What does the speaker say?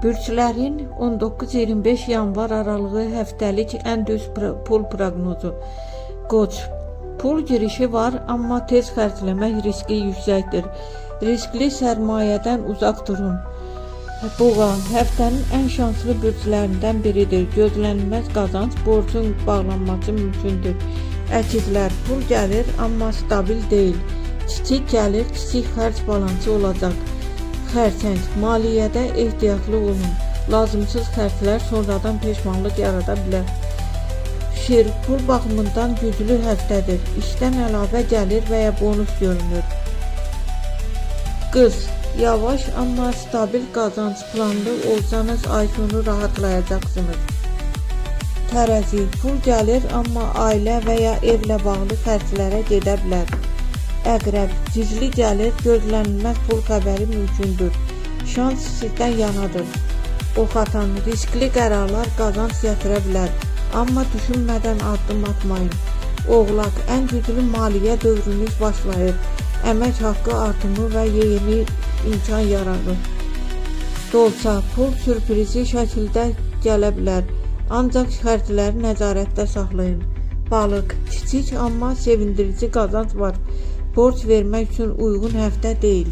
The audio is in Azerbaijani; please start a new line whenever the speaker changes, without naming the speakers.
Bürclərin 19-25 yanvar aralığı həftəlik ən düz pul proqnozu. Qoç, pul girişi var, amma tez xərcləmək riski yüksəkdir. Riskli sərmayədən uzaq durun. Boğa, həftənin ən şanslı bürclərindən biridir. Gözlənilməz qazanc, borcun bağlanması mümkündür. Əkizlər, pul gəlir, amma stabil deyil. Kiçik gəlir, kiçik xərc balansı olacaq. Xərçəng, maliyyədə ehtiyatlı olun. Lazımsız xərclər sonradan peşmanlıq yarada bilər. Şir, pul baxımından güclü həftədir. İşdən əlavə gəlir və ya bonus görünür. Qız, yavaş amma stabil qazanc, planlı olsanız ay sonu rahatlayacaqsınız. Tərəzi, pul gəlir, amma ailə və ya evlə bağlı xərclərə gedə bilər. Əqrəb, gizli gəlir, gözlənilməz pul xəbəri mümkündür. Şans sizdən yanadır. Oxatan, riskli qərarlar qazanc gətirə bilər, amma düşünmədən addım atmayın. Oğlaq, ən güclü maliyyə dövrünüz başlayır. Əmək haqqı artımı və yeni imkan yaranır. Dolça, pul sürprizi şəkildə gələ bilər. Ancaq xərcləri nəzarətdə saxlayın. Balıq, kiçik amma sevindirici qazanc var. Borc vermək üçün uyğun həftə deyil.